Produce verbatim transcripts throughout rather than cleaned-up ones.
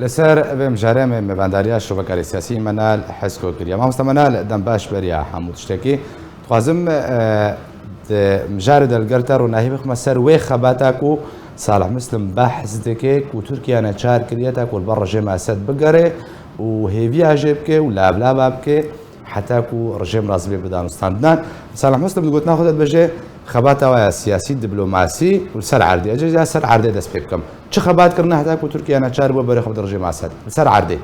Li ser vê mijarê me mêvandariya şovekarê siyasî Menal Hesko kiriye. Mamoste Menal, dem baş beriya hemû tiştekî. Dixwazim, e, di mijarê de li gel te ronahî bixime ser wê xebata ku Salih Muslim behs dike ku Tirkiye neçar kiriye ta ku li ber rejîma Esed bigere û hêviya jê bike û lavlava bike heta ku rejîm razî bê bi danûstandinan. Salih Muslim di gotina xwe de dibêje, xebata we ya siyasî, diplomasî û li ser erdê. Ez ê ya ser erdê dest pê bikim. Çi xebat kirine heta ku Tirkiye neçar bû berê xwe bide rejîma Esed? Li ser erdê.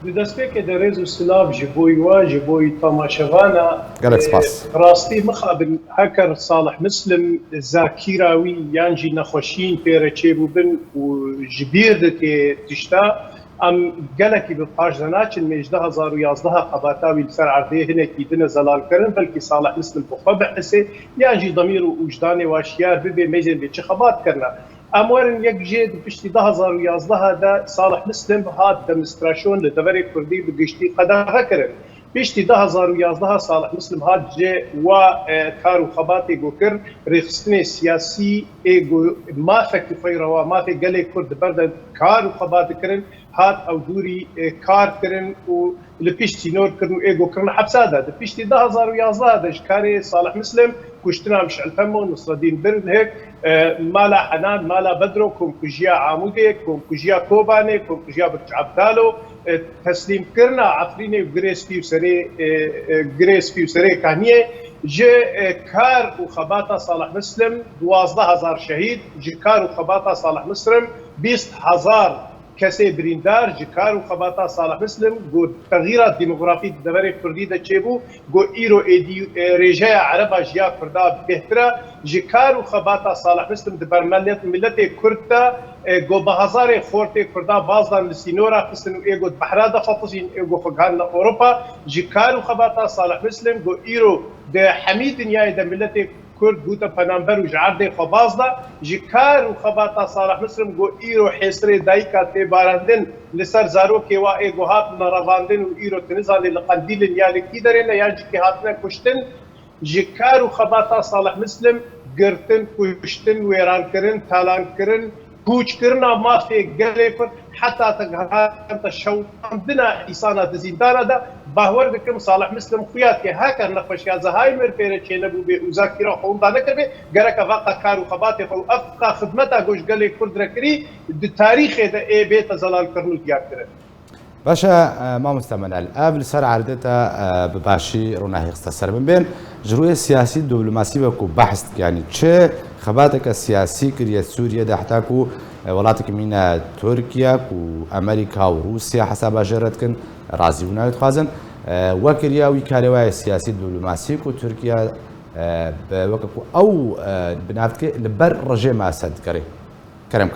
Di destpêkê de rêz û silav ji bo we, ji bo temaşevana. Gelek spas. Bi rastî mixabin heker Salih Muslim zakîra wî yan jî nexweşiyên pê re çêbûbin û ji bîr dike tişta, em gelekî bi paş de naçin. Em ji du hezar û yazdeh xebata wî li ser erdê hinekî dine zelalkirin, belkî Salih Muslim bi xwe bihisê yan jî demîr û wijdanê wa şiyar bibe, meyzên bê çi xebat kirine. Em werin yek jê di piştî du hezar û yazdeh de Salih Muslim hat demonstraşon li deverê Kurdî bi giştî qedexe kirin. Piştî du hezar û yazdeh Salih Muslim hat ji wa, e, kar û xebatê ku kir, rêxistinê siyasî ê ku mafekî xwe yî rewa, mafê gelê Kurd di ber de kar û xebat dikirin, hat ew dûrî, e, kar kirin û li pişt sînor kirin û ê ku kirin hepsa de. Di piştî du hezar û yazdeh de ji karê Salih Muslim, kuştina Mişel Temo, Nusredîn Birlhik, e, mala Henan, mala Bedro, komkujiya Amûdê, komkujiya Kobanê, komkujiya Birc Abdalo, e, teslîmkirina Efrînê û Girê Spî û Serê, e, e, Girê Spî û Serê Kahniyê, ji, e, kar û xebata Salih Muslim, duwazdeh hezar şehîd, ji kar û xebata Salih Muslim, bîst hezar kesê birîndar, ji kar û xebata Salih Muslim, ku texîra demografî di deverê Kurdî de çêbû, ku îro êdî, e, rêjeya Ereba ji ya Kurda bêhtir e, ji kar û xebata Salih Muslim di ber millet, milletê Kurd de, e, ku bi hezarê xortê Kurda baz dan li sînora xistin û ê ku di behra de xwe tijîn, ê ku xwe gihandine Ewropa, ji kar û xebata Salih Muslim, ku îro di hemî dinyayê de milletê Kurd bûte penamber û ji erdê xwe baz da, ji kar û xebata Salih Muslim ku îro hêsirê dayika tê barandin li ser zarokê wa ê ku hatine revandin û îro tu nizanî li Qendîlin ya li kî derê ne yan jî kî hatine kuştin, ji kar û xebata Salih Muslim girtin, kuştin, wêrankirin, talankirin, pûçkirina mafê gelê Kurd heta te gihante şewitandina îsana di zîndana de, bawer dikim Salih Muslim xuya dike heker nexweşiya Zehaymer pê re çênebûbê û zakîra xwe winda nekiribê, gereke veqa kar û xebatê xwe û evqa xidmeta ku ji gelê Kurd re kirî di tarîxê de ê bête zelalkirin û diyarkirin. Baş e, e, mamoste Menel, ev li ser erdê te, e, bi başî ronahî xiste ser min. Bên ji rûyê siyasî, diplomasî ve ku behs dike, yanî çi xebateke siyasî kiriye Sûriye de heta ku, e, welatekî mîne Tirkiye ku Amerîka û Rûsya hesaba jê re dikin, razîbûna wê dixwazin, e, we kiriye wî karê we yê siyasî, diplomasî ku Tirkiye, e, bi weke ku ew, e, bi nav dike li ber rejêma Esed digerê. Kerem ke.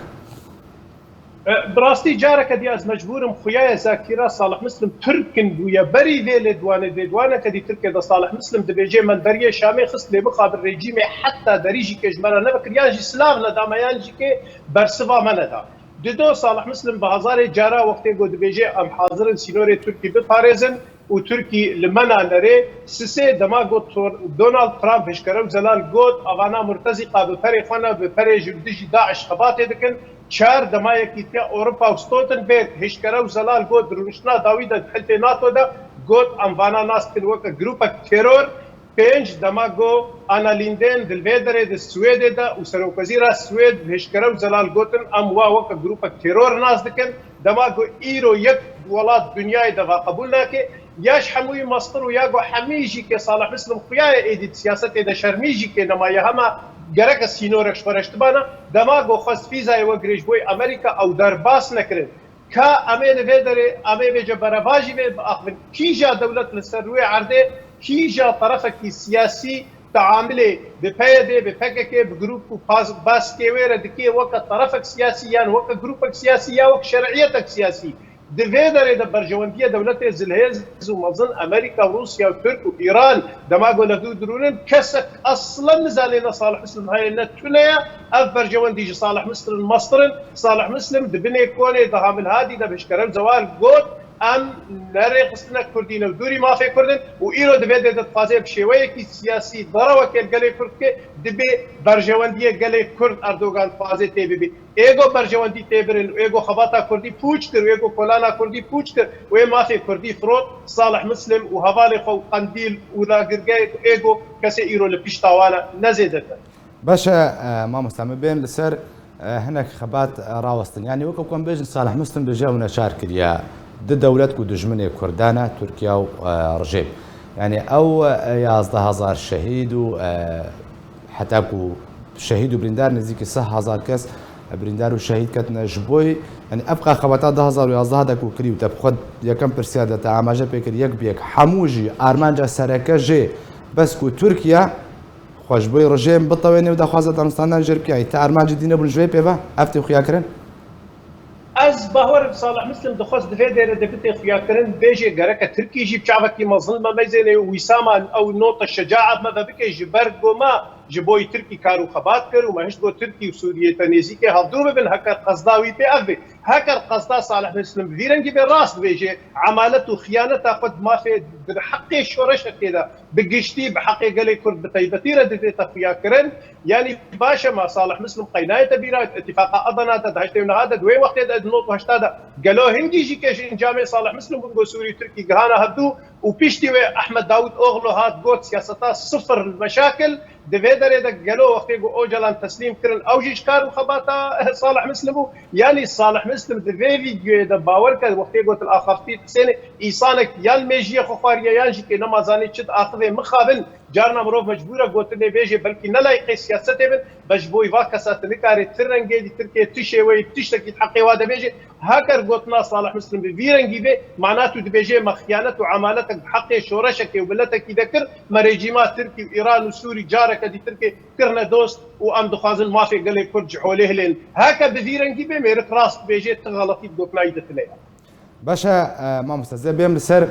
E, bi rastî careke dî ez mecbûr im xuya ye zakîra Salih Muslim Tirkin bûye. Berî vê lêdwanê, lêdwaneke dî Tirkiye de Salih Muslim dibêje, me li deriyê Şamê xist lê mixabin rejîmê heta derî jî kê ji me re nebikir, yan jî silav neda me, yan jî kê bersiva me neda. Dido Salih Muslim bi hezarê cara wextê ku dibêje, em hazir in sînorê Tirkî biparêzin, û Tirkî li me nanerê. Sisê dema got Tor-, Donald Trump hişkere û zelal got, avana murtezîqa bi perê xwe ne, bi perê ji dijî DAIŞ xebatê dikin. Çar dema Yekîtiya Ewropa û Stoltenberg hişkere û zelal got, rûniştina dawî de di hilfê NATO de got, em vana nas dikin weke grûpek teror. Pênc dema got, Anna Linden di vê derê di Swêdê de û Serokwezîra Swêd hişkere û zelal gotin, em wa weke grûpek teror nas dikin. Dema ku îro yek welat dinyayê de va qebûl nake, ya ji hemûyî mestir û ya ku hemî jî kê Salih Muslim xuya ye êdî di siyasetê de şermî jî kê nemaye hema gereke sînorek ji xwe re ji tibana, dema ku xwest vîzayê we girê ji bo Amerîka ew derbas nekirin. Ka em ê li vê derê, em ê vêce berevajî vê biaxivin. Kîja dewlet li ser rûyê erdê, kîja terefekî siyasî teamilê bi P Y D, bi P K K, bi grûp û pas-, baskê wê re dike weke terefek siyasî yan weke grûpek siyasî ya wek şer'iyetek siyasî. Di vê derê de berjewendiya dewletê zilhêz û mezin Amerîka, Rûsya, Tirk û Îran dema ku levdû dirûnin, kesek eslen nizanê ne Salih Muslim heye ne tune ye. Ev berjewendî ji Salih Muslim mestir in. Salih Muslim di binê konê de Hamil Hadî de bi hişkere û zelal got, Em ne rêxistina Kurdî ne û dûrî mafê Kurd in û îro di vê dê de dixwaze bi şêweyekî siyasî dereweke li gelê Kurd bike, dibê berjewendiyê gelê Kurd Erdogan dixwaze tê bibî. Êgo berjewendî tê birin û êgo xebata Kurdî pûç kir û êgo kolana Kurdî pûç kir û ê mafê Kurdî firot, Salih Muslim û hevalê xwe û Qendîl û dagirkeyê êgo kesê îro li pişta wan e, ne zêdetir. Baş e, e, mamosta, min bên li ser, e, hinek xebat, e, rawestin. Yanî weke ku em bêjin Salih Muslim dibêje ew neçar kiriye. Di dewlet ku dijminê Kurdan e, Tirkiye û, e, rejîm. Yanî ew, e, yazdeh hezar şehîd û, e, heta ku şehîd û birîndar nêzîkî sih hezar kes, e, birîndar û şehîd ketine ji bo, yanî ev xebata du hezar û yazdeh de ku kirî û te bi xwe yekem pirsiyar de te amaje pê kir, yek bi yek hemû jî armanca sereke jê bes ku Tirkiye xwe ji bo rejîm bitewêne û daxwaza danûstandinê jê re bike. Te armancê dî nebûn ji vê pê ve? Ev tê xuya kirin? Ez bawer im Salih Muslim dixwest di vê dêre de bite xuya kirin, bêjê gereke Tirkî jî bi çavekî mezin me meyzêne û wîsa me ew nota şecaet me ve bike, ji ber ku me ji bo Tirkî kar û xebat kir û me hişt got Tirkî û Sûriyê te nêzîkê hevdû bibin, heker qesda wî pê ev be. Heker qesda Salih Muslim bi vî rengî be, rast dibêje, emalet û xiyaneta xwe di mafê, di heqê şoreşekê de, bi giştî, bi heqê gelê Kurd bi taybetî re didête xuya kirin. Yanî baş e, ma Salih Muslim qey nayête bîra, îtîfaqa Adana de, di heştê û neha de, di wê wextê de, di nod û heşta de, gelo hingî jî ke ji encamê Salih Muslim bûn, got Sûrî û Tirkî gihana hevdû û piştî wê Ahmed Davutoglu hat got siyaseta sifir meşakil, di vê derê de gelo wextê ku Ocalan teslîm kirin, ew jî ji kar û xebata Salih Muslim bû. Yanî Salih Muslim di vê vîdyoyê de bawer ke wextê gotin axaftî Husênê, îsanek yan mêjiyê xwe xwariye yan jî kê nema zanî çi diaxivê mixabin. Carna mirov mecbûr e gotinê bêje, belkî ne layîqê siyasetê bin, be ji bo va kesa tu nikarê ti rengê dî Tirkê, ti şêweyî, tiştekî di heqê wa de bêje. Heker gotina Salih Muslim bi vî rengî bê, mana tu dibêjê me xiyanet û emaletek bi heqê şoreşekê û miletekî de kir, me rejîma Tirkî û Îran û Sûrî careke dî Tirkê kirine dost û em dixwazin mafê gelê Kurd ji holê hilên. Heke bi vî rengî bê, mêrik rast dibêjê, ti xeletî di gotina wî de tune ye. Baş e, e, mamoste, ez ê bêm li ser,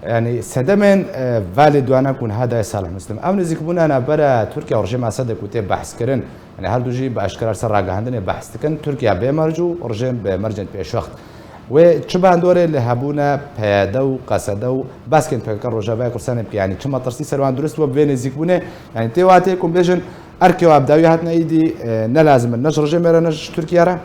yanî sedemên, e, va lêdûana ku niha daye Salih Muslim. Ew nêzîkbûna navbera Tirkiye û rejîma Esedê ku tê behs kirin, yanî her du jî bi eşkera li ser ragihandinê behs dikin, Tirkiye bê merc û rejîm bi mercên pêşwext. Wê çi bandorê li hebûna P Y D û Qesede û baskên P K K Rojavayê Kurdistanê bike? Yanî çi metirsî ser wan dirust bû bi vê nêzîkbûnê? Yanî tê watê ku bêjin erkê wa bi dawî hatine îdî, e, ne lazim in, ne ji rejîmê re, ne ji Tirkiye re?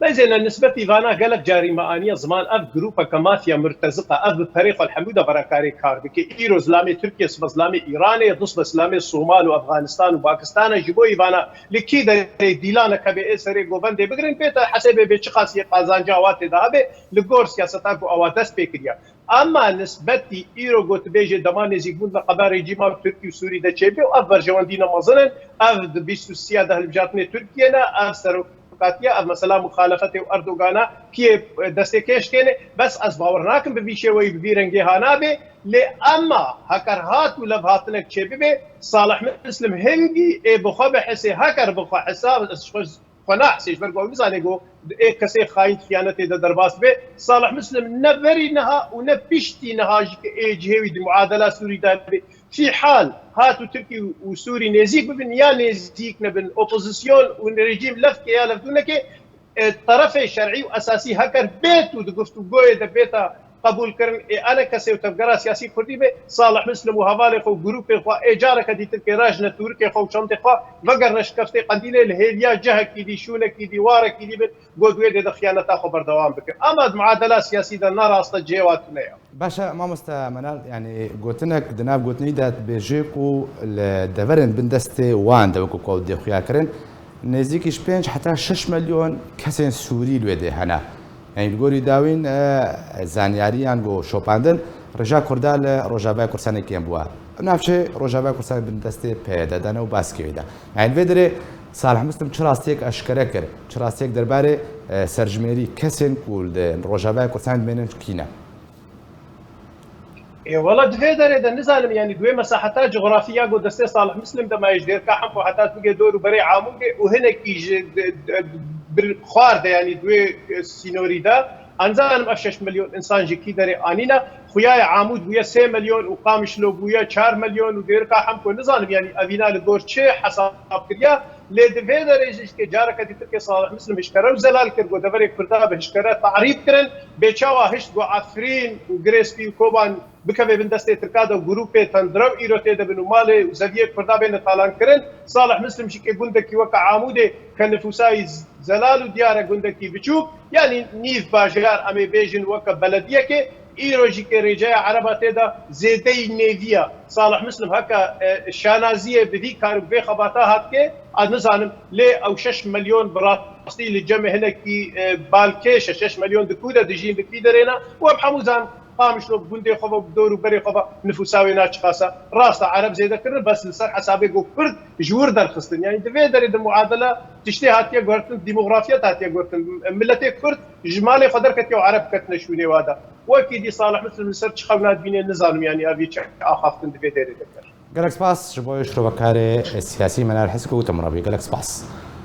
Leyzêne nisbetî vana gelek carî me aniye ziman, ev grûpeke mafya murteziq e, ev bi perê xwe li hemû deverekarê kar dike. Îro zilamê Tirkiye, sibe zilamê Îranê, du sibe zilamê Somal û Efxanistan û Pakistan e. Ji bo î vana li kî derê dîlaneke bê ê serê govendê bigirin, pê te hesêbê bê çiqas yê qazanca wa tê de hebe, li gor siyaseta ku ewa dest pê kiriye. Ema nisbetî îro gotibêjê dema nêzîkbûn li qeda rejîma Tirkî û Sûrî de çêbû, ev berjewendî ne mezin in, ev di bîst û sê ya de hilbijartinê Tirkiye ne, ev serok Katiya ev mesela muxalefetê û Erdogana kiyê destê kêş kêne. Bes ez bawer nakim bi vî şêweyî, bi vî rengê ha nabe. Lê ema heker hat û levhatinek çêbibe, Salih Muslim hingî ê bi xwe bihesê, heker bi xwe hesab, ez xwe, xwe nahesê, ji ber ku ew nizane ku ê kesê xayîn xiyanetê de derbas be. Salih Muslim ne berî niha û ne piştî niha jî ki ê cihê wî di muadela Sûrî de be. Fîhal, hat û Tirkî û Sûrî nêzîk bibin ya nêzîk nebin, opozîsyon û rejîm levkê ya levdûnekê, e, terefê şer'î û esasî heker bêt û di guftûgoyê de bêta qebûlkirin, ê ene kesê û tevgera siyasî Kurdî be, Salih Muslim û hevalê xwe û grûpê xwe ê careke dî Tirkê re ji netûrikê xwe û çandê xwe vegerine şikeftê Qendîlê, li hêviya cihekî dî, şûnekî dî, warekî dî bin, got wê dê de xiyaneta xwe berdewam bikin. Ama di muadela siyasî de ne rast e, cihê wa tune ye. Baş e, mamoste Menal, yanî gotinek di nav gotinî de dibêje ku li deverên bin destê wan de, wekî ku ew dê xuya kirin, nêzîkî ji pênc heta şeş milyon kesên Sûrî li wê dê hene. Yanî li gorî dawîn, e, zanyariyan ku şopandin, rêja Kurda li Rojavayê Kurdistanê kêm bûye. Navçeyê Rojavayê Kurdistanê bin destê P Y D de ne û baskê wê de. Yanî li vê derê Salih Muslim çi rastiyek eşkere kir, çi rastiyek derbarê, e, serjimêrî kesên ku li Rojavayê Kurdistanê dimênin kî ne? Ê, wela di vê derê de nizanim, yanî di wê mesaheta cografî ya ku destê Salih Muslim de me ji Dêrka Hempo heta tu bigê dor û berê Amûngê û hinekî ji di, di, bir xwar de, yanî di wê, e, sînorî de, ez nizanim ev şeş milyon însan ji kî derê anîne. Xuya ye Amûd bûye sê milyon û Qamişlo bûye çar milyon û Dêrika Hemko nizanim, yanî evîna li gor çi hesab kiriye. Lê di vê derê jî ke careke dîtir ke Salih Muslim hişkere û zelal kir, got deverê Kurda bi hişkere tarîb kirin, bê çawa hişt got Efrîn û Girê Spî û Koban bikeve bin destê Tirka de û grûpê tendrew îro tê de bin û malê û zeviyê Kurda bêne talan kirin. Salih Muslim jî ke gundekî weke Amûdê ke nifûsa wî zelal û diyar e, gundekî biçûk, yanî nîv bajêr em ê bêjin weke belediyekê, îro jî ke rêceya Ereba tê de zêdeyî nêvî ye. Salih Muslim heke, e, şanaziyê bi vî kar û bi vê xebata hatike, ez nizanim, lê ew şeş milyon bi rastî li cemê hinekî, e, balkêş e, şeş milyon di ku de dijîn, di kî derê ne? Û em hemû zan Qamişlo bi gundê xwe ve, bi dor û berê xwe ve nifûsa wê ne çiqas e. Rast e, Ereb zêde kirin, bes li ser hesabê ku Kurd ji wir derxistin. Yanî di vê derê de muadele tiştê hatiye guhertin, demografiyet hatiye guhertin. Miletê Kurd ji malê xwe derketiye û Ereb ketine şûnê wa de. Wekî dî Salih Muslim li ser çi xewna dibîne nizanim, yanî ev yê çi axaftin di vê derê de kir. Gelek spas ji bo şrovekarê siyasî Meral Hesik û te mirabî. Gelek spas.